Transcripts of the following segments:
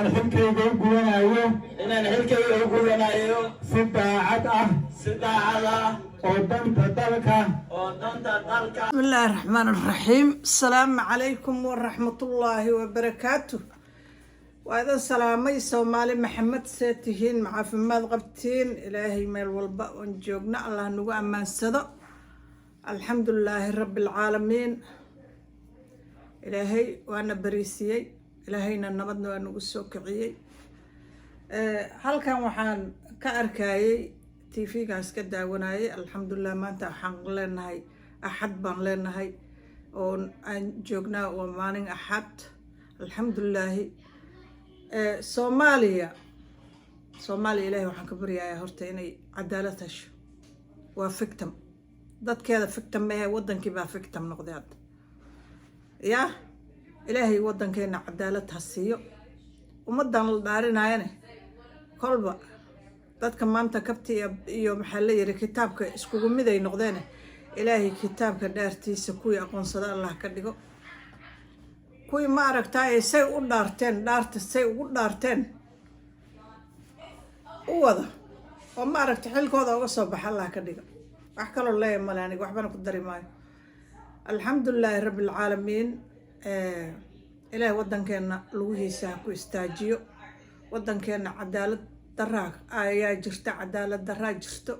Inaan xilkayga u gudanayo Inaan xilkayga u gudanayo si daacad ah si daacad ah oo danta dalka oo danta dalka. بسم الله الرحمن الرحيم. السلام عليكم ورحمة الله وبركاته. Waa idin salaamay, Soomaali Maxamed. See tihiin? Ma caafimaad qabtiin? Ilaahay meel walba oon joogno Allah nagu ammaansado. Alxamdulilaahi rabbi alcaalamiin. Ilaahay waana bariisiyey, Ilaahayna nabadna waa nagu soo kiciyey. Halkan waxaan ka arkayay TV-gaas ka daawanayay. Alxamdulilah, maanta waxaan leenahay Axad baan leenahay oo aan joognaa, waa maalin Axad. Alxamdulilaahi. Soomaaliya, Soomaaliya Ilahay waxaan ka baryayaa horta inay cadaalad hesho. Waa victim, dadkeeda victim mehe, wadankii baa victim noqday hadda. Yaa Ilaahay, wadankeena cadaalad ha siiyo. Ummaddan la dhaarinayane, kolba dadka maanta kabti iyo maxaa la yiri kitaabka iskugu mid ay noqdeene, Ilaahay kitaabka dhaartiisa kuwii aqoonsada Allah ka dhigo, kuwii ma aragtaa say u dhaarteen, dhaarta say ugu dhaarteen u wada oo ma aragta xilkooda uga soo baxa Allah ka dhigo. Wax kaloo leeya male, aniga waxbana ku dari maayo. Alxamdulilaahi rabbi alcaalamiin. Ilaahay waddankeena lugihiisa ha ku istaajiyo. Waddankeena cadaalad daraa ayaa jirta, cadaalad daraa jirto.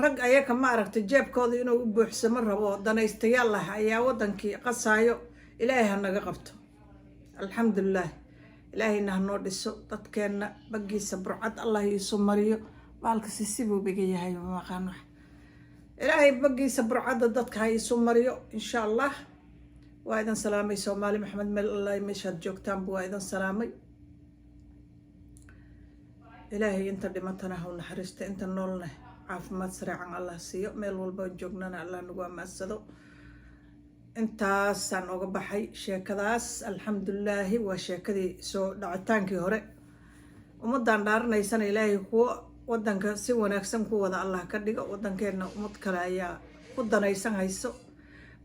Rag ayaka ma aragta jeebkooda inuu u buuxsamo rabo, danaystayaal ah ayaa waddankii qasaayo. Ilaahay ha naga qabto. Alxamdulilah. Ilaahayna ha noo dhiso dadkeenna, baggiisa burcad Allah iisu mariyo. Baalka sisibuu biga yahay, maqaan wax. Ilaahay baggiisa burcadda dadka ha iisu mariyo, insha Allah. Waa idin salaamay, Soomaali Maxamed, meel Allah meeshaad joogtaanba waa idin salaamay. Ilaahay inta dhimatana ha u naxariista, inta noolna caafimaad sareecan Allah siiyo. Meel walba joognana Allah nagu amaansado. Intaasaan oga baxay sheekadaas. Alxamdulilaahi, waa sheekadii soo dhacitaankii hore. Ummaddan dhaaranaysana Ilaahay kuwo wadanka si wanaagsan ku wada Allah ka dhigo. Wadankeena ummad kale ayaa ku danaysan hayso.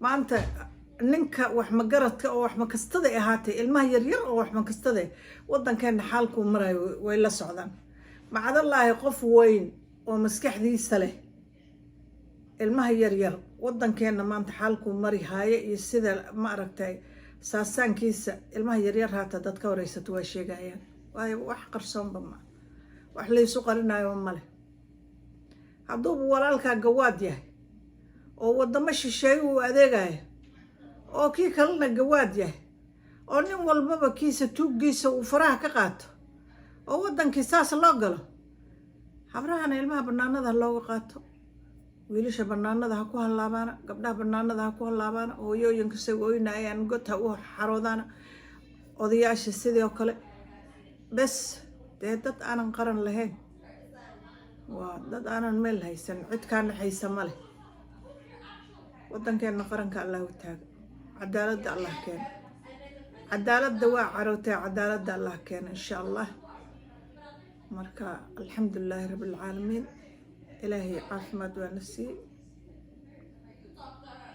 Maanta ninka waxmagaradka oo waxmakastada ahaatay, ilmaha yaryar oo waxmakastada, wadankeena xaalkuu marayo way la socdaan. Macdallaahi, qof weyn oo maskaxdiisa leh, ilmaha yaryar wadankeena maanta xaalkuu mari haaye iyo sida ma aragtay saasaankiisa, ilmaha yaryar haata dad ka horeysato waa sheegayaan. Waayo, wax qarsoonba ma wax laysu qarinayo male. Hadduuba walaalkaa gawaad yahay oo wadamo shisheeye uu adeegayo, oo kii kalena gawaad yahay, oo nin walbaba kiisa tuuggiisa uu faraha ka qaato, oo waddankii saas loo galo, habrahana ilmaha banaanada ha looga qaato, wiilasha banaanada ha ku hallaabaana, gabdhaha banaanada ha ku hallaabaana, hooyooyinka say ooynayaan god ha u xaroodaana, odayaasha sidoo kale. Bes dee, dad aanan qaran lahayn waa dad aanan meel haysan, cid kaa naxaysa ma leh. Waddankeena qaranka Allah u taaga, cadaaladda Allah keena. Cadaaladda waa carootay, cadaaladda Allah keena, insha Allah. Marka alxamdulilaahi rabbilcaalamiin, Ilaahay caafimaad waa na siiyey.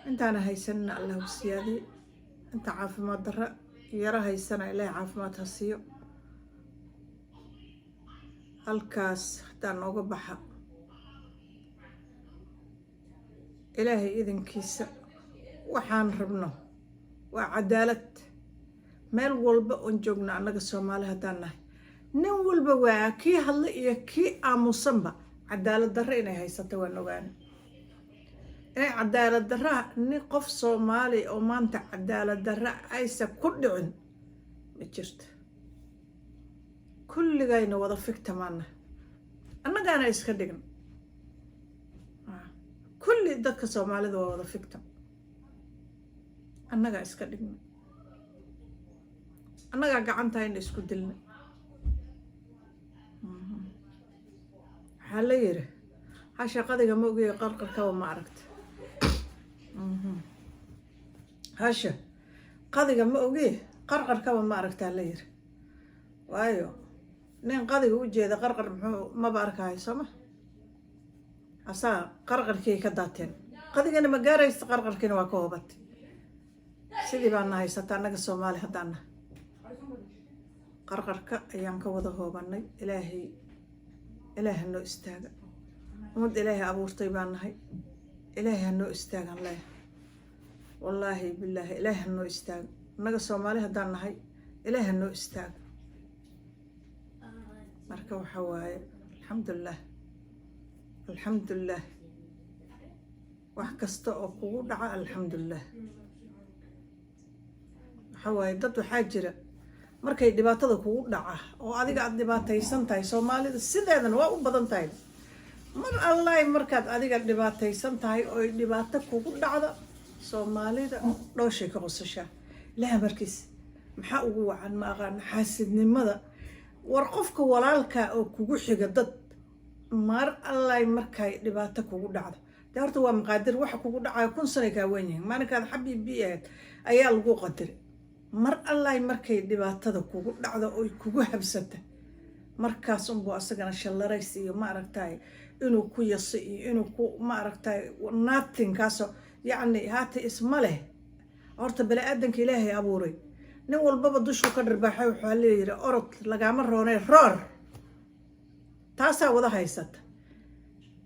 Intaana haysanina Allah u siyaadiyey. Inta caafimaad darra yaro haysana Ilaahay caafimaad ha siiyo. Halkaas haddaan nooga baxa, Ilaahay idinkiisa waxaan rabno waa cadaalad. Meel walba oon joogno annaga Soomaali haddaan nahay, nin walba waa kii hadla iyo kii aamusanba, cadaalad darro inay haysato waan ogaana. Inay cadaalad darra, nin qof Soomaali oo maanta cadaalad darra aysa ku dhicin ma jirto. Kulligayna wada victim-aana, annagaana iska dhign. Kulli dadka Soomaalida waa wada victim, annagaa iska dhigna, annagaa gacantayna isku dilna. Waxaa la yiri, hasha qadiga ma ogiyo qarqarkaba ma aragta. Hasha qadiga ma ogiye, qarqarkaba ma aragtaa la yiri. Waayo, nin qadiga u jeeda qarqar muxuu maba arkaayo, sooma? Asaa qarqarkii ka daateen, qadigana ma gaaraysa, qarqarkiina waa ka hobatay. Sidii baana haysata annaga Soomaali haddaan nahay. Qarqarka ayaan ka wada hoobanay. Ilaahay, Ilaahay hanoo istaaga. Ummad Ilaahay abuurtay baan nahay. Ilaahay hanoo istaagan leeyahay. Wallaahi bilaahi, Ilaahay hanoo istaaga. Innaga Soomaali haddaan nahay, Ilaahay hanoo istaaga. Marka waxa waaye, alxamdulilah, alxamdulilah. Wax kasta oo kugu dhaca, alxamdulilah. Waxa waaye, dad waxaa jira markay dhibaatada kugu dhaca oo adiga aada dhibaataysan tahay, Soomaalida sideedana waa u badan tahay, mar allahi markaad adiga dhibaataysan tahay oo dhibaato kugu dhacda, Soomaalida dhooshay ka qosashaa. Ilaha markiis maxaa ugu wacan ma aqaano xaasidnimada. War qofka walaalkaa oo kugu xiga, dad mar allay markay dhibaato kugu dhacdo, dee horta waa maqaadir waxa kugu dhacayo. 1000 sanay kaa wen yihiin. Maalinkaad xabi bi ahayd ayaa lagu qadiray. Mar allay markay dhibaatada kugu dhacdo oy kugu habsata, markaas unbuu asagana shallarays iyo, ma aragtay, inuu ku yaso iyo inuu ku, ma aragtay, nothing kaasoo yacni haata isma leh. Horta bani aadanka Ilaahay abuuray, nin walbaba dushuu ka dharbaaxay. Waxaa leeyihi, "Orod, lagaama roonee roor." Taasaa wada haysata.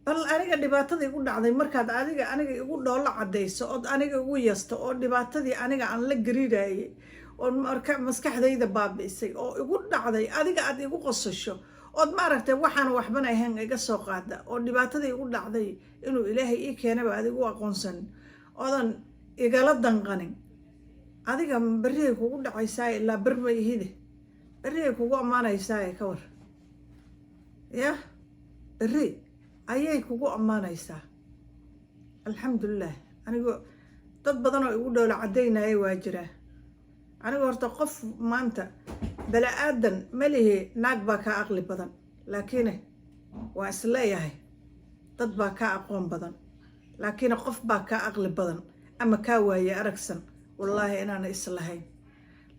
Bal aniga dhibaatada igu dhacday, markaad adiga aniga igu dhoolo caddayso ood aniga igu yasto, oo dhibaatadii aniga aan la gariirayay oo marka maskaxdayda baabi'isay oo igu dhacday, adiga aad igu qosasho ood, maaragtay, waxaan waxbana ahayn iga soo qaada, oo dhibaatadii igu dhacday inuu Ilaahay ii keenaba aad igu aqoonsanin oodan igala danqanin, adiga berrihay kugu dhacaysaa. Ilaa ber ma ihide, berrihay kugu ammaanaysaa. Ka war yah, berri ayay kugu ammaanaysaa. Alxamdulilah, anigu dad badan oo igu dhoola caddaynaya waa jiraa. Anigu horta qof maanta bani aadan malihi naag baa kaa aqli badan, laakiine waa isleeyahay dad baa kaa aqoon badan, laakiin qof baa kaa aqli badan ama kaa waaye aragsan, wallaahi inaana islahayn.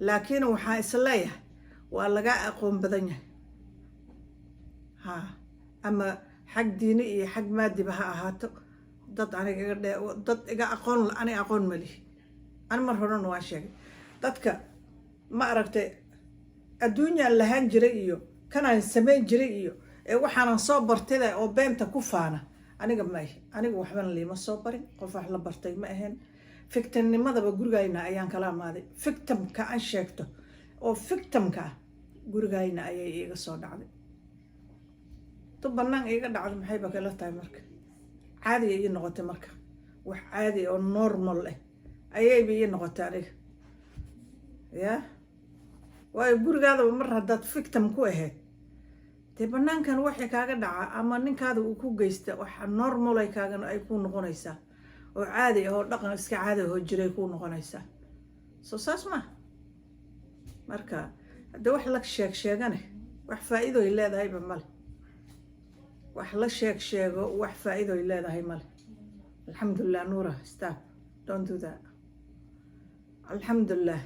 Laakiin waxaa isleeyahay waa lagaa aqoon badan yahay, ha ama xag diini iyo xag maadiba ha ahaato. Dad aniga iga dhe, dad iga aqoon, ani aqoon malihi. Ani mar horena waan sheegay, dadka, ma aragtay, adduunyaan lahaan jiray iyo kanaan samayn jiray iyo ee waxaanan soo bartayda oo beenta ku faana, aniga ma ahi. Aniga waxbana liima soo barin, qof wax la bartay ma ahayn. Victimnimadaba gurigayna ayaan kala amaaday. Victimka aan sheegto oo victimka ah gurigayna ayay iiga soo dhacday. Tu bannaan iiga dhacday maxayba kala tahay? Marka caadiga ii noqotay, marka wax caadi oo normal ah ayayba ii noqotay aniga. Ya waayo, gurigaadaba mar haddaad victim ku ahayd, dee banaankan waxay kaaga dhaca ama ninkaada uu ku geysta, waxa normal ay kaaga ay ku noqonaysaa oo caadi ah oo dhaqan iska caadi ahoo jiray kuu noqonaysaa. Soo saas ma marka haddii wax la sheeg sheegane, wax faa-iidoy leedahayba male. Wax la sheeg sheego, wax faa-iidoy leedahay male. Alxamdulilah. Nuura, stop, don't do that. Alxamdulilah.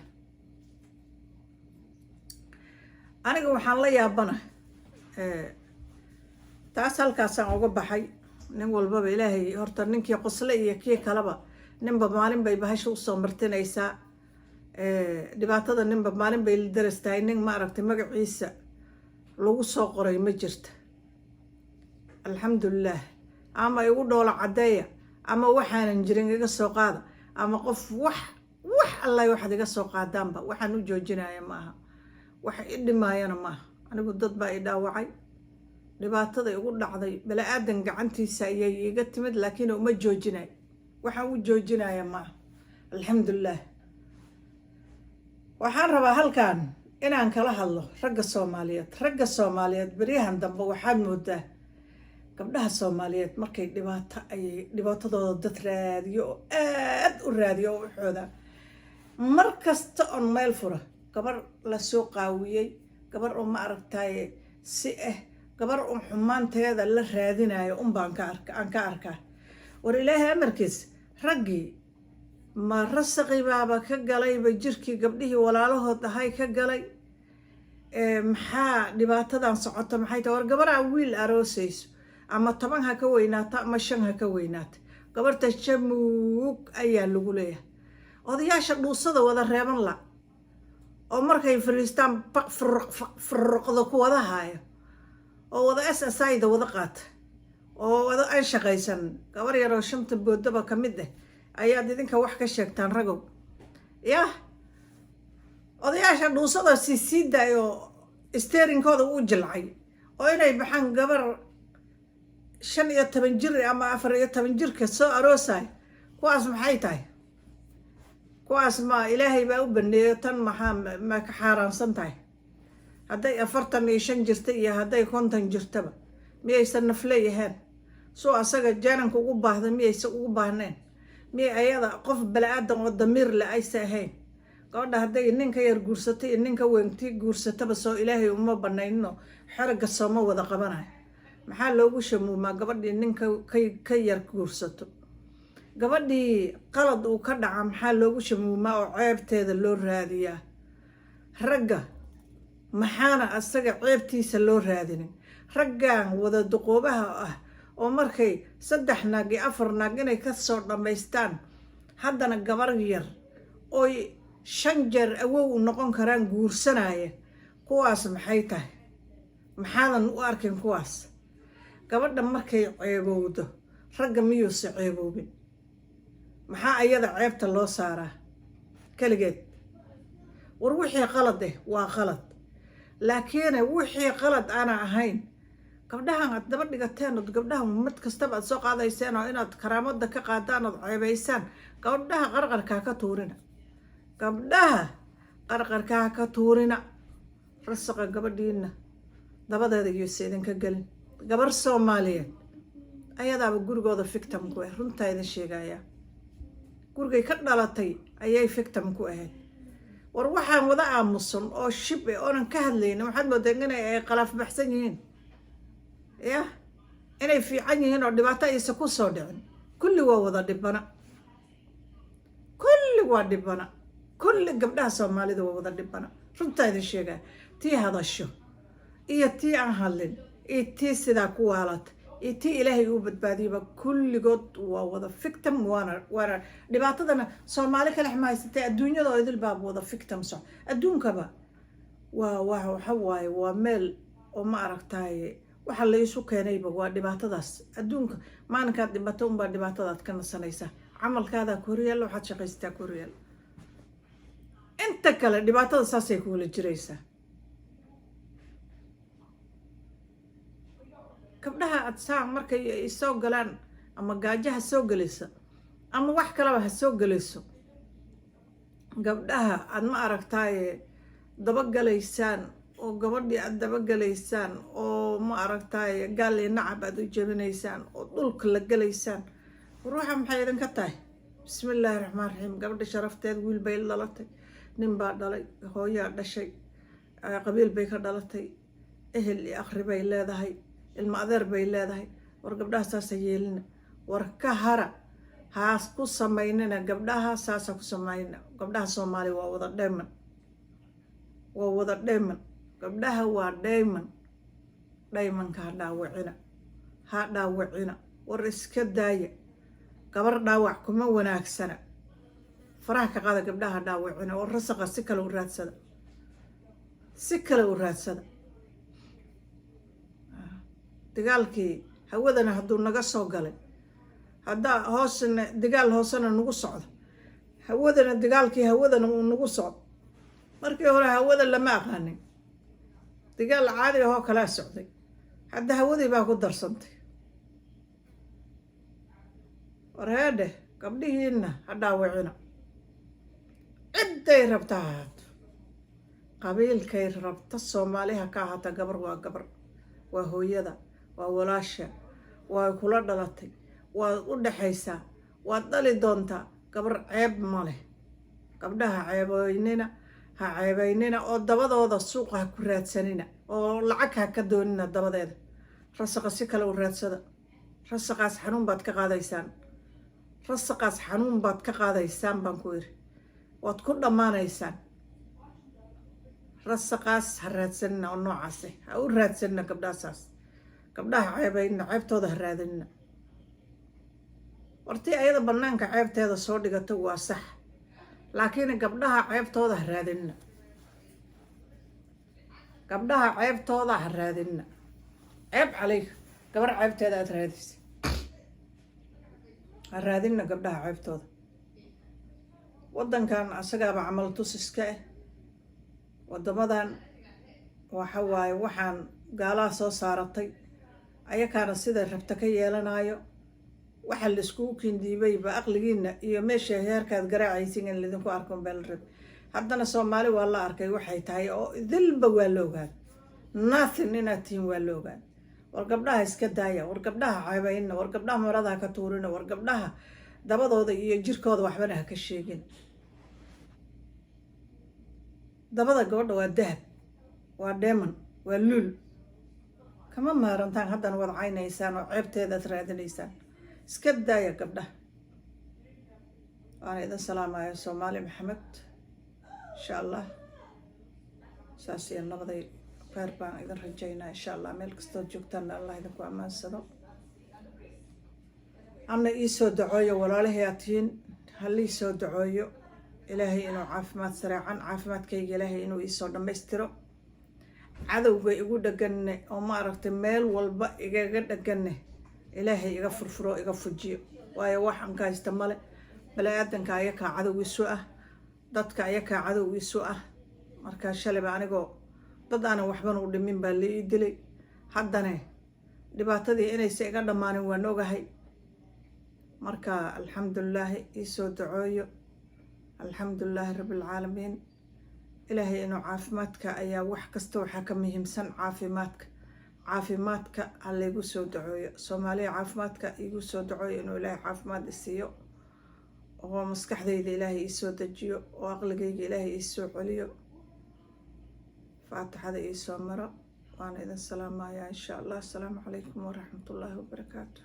Aniga waxaan la yaabana, taas halkaasaan uga baxay. Nin walbaba Ilaahay horta ninkii qosle iyo kii kaleba, ninba maalin bay bahasha usoo martinaysaa dhibaatada, ninba maalin bay la daras tahay. Nin, ma aragtay, magaciisa lagu soo qoray ma jirta. Alxamdulilah. Ama igu dhoola caddeeya ama waxaanan jirin iga soo qaada ama qof wax alla waxaad iga soo qaadaanba, waxaan u joojinaya ma aha, wax i dhimaayana maaha. Anigu dad baa i dhaawacay. Dhibaatada igu dhacday bani-aadan gacantiisa ayay iiga timid, laakiin uma joojinayo, waxaan u joojinaya maaha. Alxamdulilah. Waxaan rabaa halkan inaan kala hadlo ragga Soomaaliyeed. Ragga Soomaaliyeed beryahan dambe waxaad moodaa gabdhaha Soomaaliyeed markay dhibaato ayay dhibaatadooda dad raadiyo oo aad u raadiyo oo u xooda. Mar kasta oon meel fura, gabar lasoo qaawiyey, gabar oo, ma aragtaye, si ah, gabar un xumaanteeda la raadinayo unbaan ka arka, aan ka arkaa. War Ilaahay amarkiis, raggii ma rasaqi baaba ka galayba jirkii gabdhihii walaalahood ahay ka galay? Maxaa dhibaatadan socota? Maxay tahay? War gabaraa wiil aroosayso, ama 10 ha ka weynaata ama 5 ha ka weynaata, gabarta jamuug ayaa lagu leeyahay. Odayaasha dhuusada wada reeban la. Oo markay fariistaan baq furuq faq furuqda ku wada haayo, oo wada SSI da wada qaata, oo wada aan shaqaysan, gabar yaroo shanta boodaba ka mid ah ayaad idinka wax ka sheegtaan, ragow. Yah, odayaasha dhuusada sii sii daay oo steering-kooda u jilcay, oo inay baxaan gabar 15 jir ama 14 jirka soo aroosay, kuwaas maxay tahay? Kuwaas ma Ilaahay baa u baneeyo? Tan maxaa ma ka xaaraansan tahay? Hadday 45 jirta iyo hadday 50 jirtaba, miyaysan nafleeyaheen? Soo asaga jaananka ugu baahda miyaysan ugu baahneen? Miyay ayada qof bala-aadan oo damiir le aysa ahayn? Gabadha hadday ninka yar guursato iyo ninka weynti guursataba, soo Ilaahay uma banaynino? Xeragga sooma wada qabanayo? Maxaa loogu shamuumaa gabadhii ninka ka yar guursato? Gabadhii qalad uu ka dhaca maxaa loogu shamuumaa oo ceebteeda loo raadiyaa? Ragga maxaana asaga ceebtiisa loo raadinin? Raggan wada duqoobaha ah oo markay saddex naag iyo afar naag inay kasoo dhammaystaan, haddana gabar yar oy shan jeer awow u noqon karaan guursanaya, kuwaas maxay tahay? Maxaadan u arkin kuwaas? Gabadha markay ceebowdo, ragga miyuuse ceeboobin? Maxaa ayada ceebta loo saaraa keligeed? War wixii qalad eh waa qalad, laakiin wixii qalad aana ahayn, gabdhahan aad daba dhigateen ood gabdhaha mid kastaba aad soo qaadayseen oo inaad karaamada ka qaadaan ood ceebaysaan, gabdhaha qarqarkaa ka tuurina. Gabdhaha qarqarkaa ka tuurina. Rasaqa gabadhiina dabadeeda yuuse idinka gelin. Gabar Soomaaliyeed ayadaaba gurigooda victim ku ah. Runtaa idin sheegayaa, gurigay ka dhalatay ayay victim ku ahayd. War waxaan wada aamusan oo shib eh oonan ka hadlaynin, waxaad moodaa inay ay qalaaf baxsan yihiin, yah, inay fiican yihiin oo dhibaato aysa ku soo dhicin. Kulli waa wada dhibana, kulli waa dhibana, kulli gabdhaha Soomaalida waa wada dhibana. Runtaa idin sheegaa, tii hadasho iyo tii aan hadlin iyo tii sidaa ku waalata iyo tii Ilaahay uu badbaadiyaba, kulligood waa wada victim. Waana dhibaatadana Soomaali kale ma haysatay, adduunyada oo idil baa wada victim. Soc adduunkaba waa waxa waaye, waa meel oo ma aragtaye, waxa la isu keenayba waa dhibaatadaas. Adduunka maalinkaad dhibato unbaa dhibaatadaad ka nasanaysaa. Camalkaadaa ku horyaalla, waxaad shaqaysataa ku horyaalla. Inta kale dhibaatada saasay kuwala jiraysaa. Gabdhaha aad saa markay ay soo galaan, ama gaajo ha soo gelayso ama wax kaleba ha soo gelayso, gabdhaha aad ma aragtaaye dabagalaysaan oo gabadhii aad dabagalaysaan oo ma aragtaaye gaal iyo nacab aad u jebinaysaan oo dhulka la gelaysaan, ruuxa maxay idinka tahay? Bismi illaahi raxmaan raxiim. Gabadha sharafteed, wiil bay dhalatay, nin baa dhalay, hooyaa dhashay, qabiil bay ka dhalatay, ehel iyo akhri bay leedahay, ilmo adeer bay leedahay. War gabdhaha saasa yeelina. War ka hara, haas ku samaynina gabdhaha, saasa ku samaynina. Gabdhaha Soomaaliya waa wada dheeman, waa wada dheeman. Gabdhaha waa dheeman. Dhaymanka ha dhaawacina, ha dhaawacina. War iska daaya, gabar dhaawac kuma wanaagsana. Faraha ka qaada gabdhaha, dhaawacina oo rasaqa si kale u raadsada, si kale u raadsada. Dagaalkii hawadana hadduu naga soo galay, haddaa hoosna dagaal hoosena nagu socdo, hawadana dagaalkii hawadana uu nagu socdo. Markii hore hawada lama aqaanin, dagaal caadi ahoo kalaa socday. Hadda hawadii baa ku darsantay. Warheedhe, gabdhihiina ha dhaawicina. Cidday rabta ha ahaato, qabiilkay rabta Soomaaliha ka ahaata, gabar waa gabar, waa hooyada, waa walaasha, waa kula dhalatay, waad u dhexaysaa, waad dhali doontaa. Gabar ceeb ma leh. Gabdhaha ceebeynina, ha ceebeynina, oo dabadooda suuqa ha ku raadsanina, oo lacag ha ka doonina dabadeeda. Rasaqa si kale u raadsada. Rasaqaas xanuun baad ka qaadaysaan, rasaqaas xanuun baad ka qaadaysaan baan ku iri. Waad ku dhammaanaysaan. Rasaqaas ha raadsanina oo noocaase ha u raadsanina gabdhahasaas. Gabdhaha ceebeynina, ceebtooda ha raadinina. Wartii ayada banaanka ceebteeda soo dhigato waa sax, laakiin gabdhaha ceebtooda ha raadinina. Gabdhaha ceebtooda ha raadinina. Ceeb calayk gabar ceebteeda aada raadisa. Ha raadinina gabdhaha ceebtooda. Waddankan asagaaba camal tus iska ah. Waddamadan waxa waaye waxaan gaalaha soo saaratay, ayakaana sida rabta ka yeelanayo. Waxa la iskugu kindiibayba aqligiina iyo meesha heerkaad garaacaysin in laydinku arko baa la rabay. Haddana Soomaali waa la arkay waxay tahay oo dilba waa la ogaada. Nothing inaad tihiin waa la ogaada. War gabdhaha iska daaya, war gabdhaha ceebayna, war gabdhaha marada ha ka tuurina, war gabdhaha dabadooda iyo jirkooda waxbana ha ka sheegin. Dabada gabadha waa dahab, waa dheeman, waa luul. Kama maarantaan. Haddana waad caynaysaan oo ceebteedaad raadinaysaan. Iska daaya gabdhaha. Waana idin salaamaya, Soomaali Maxamed. Insha Allah saas iyo nabaday, kheyr baan idin rajaynaa insha Allah. Meel kastood joogtaanna Allah idinku ammaansado. Anna iisoo dacooyo, walaalahii aad tihiin, halii soo dacooyo Ilaahay inuu caafimaad sareecan, caafimaadkayga Ilaahay inuu iisoo dhammaystiro. Cadowga igu dhaganne oo ma aragtay meel walba igaga dhaganne, Ilaahay iga furfuro, iga fujiyo, waayo waxaan ka haysta male. Bani-aadanka ayakaa cadowgiisu ah, dadka ayakaa cadowgiisu ah. Markaa shalayba anigoo dad aanan waxbana u dhimin baa la ii dilay. Haddane dhibaatadii inaysa iga dhammaanin waan ogahay. Marka alxamdulilaahi, iisoo dacooyo. Alxamdulilaahi rabbilcaalamiin. Ilaahay inuu caafimaadka ayaa wax kasta waxaa ka muhiimsan caafimaadka. Caafimaadka ha laygu soo dacooyo, Soomaaliya. Caafimaadka iigu soo dacooyo, inuu Ilaahay caafimaad isiiyo oo maskaxdayda Ilaahay iisoo dejiyo oo aqligayga Ilaahay iisoo celiyo. Faatixada iisoo maro. Waana idin salaamayaa insha Allah. Asalaamu calaykum waraxmatullaahi wabarakaatu.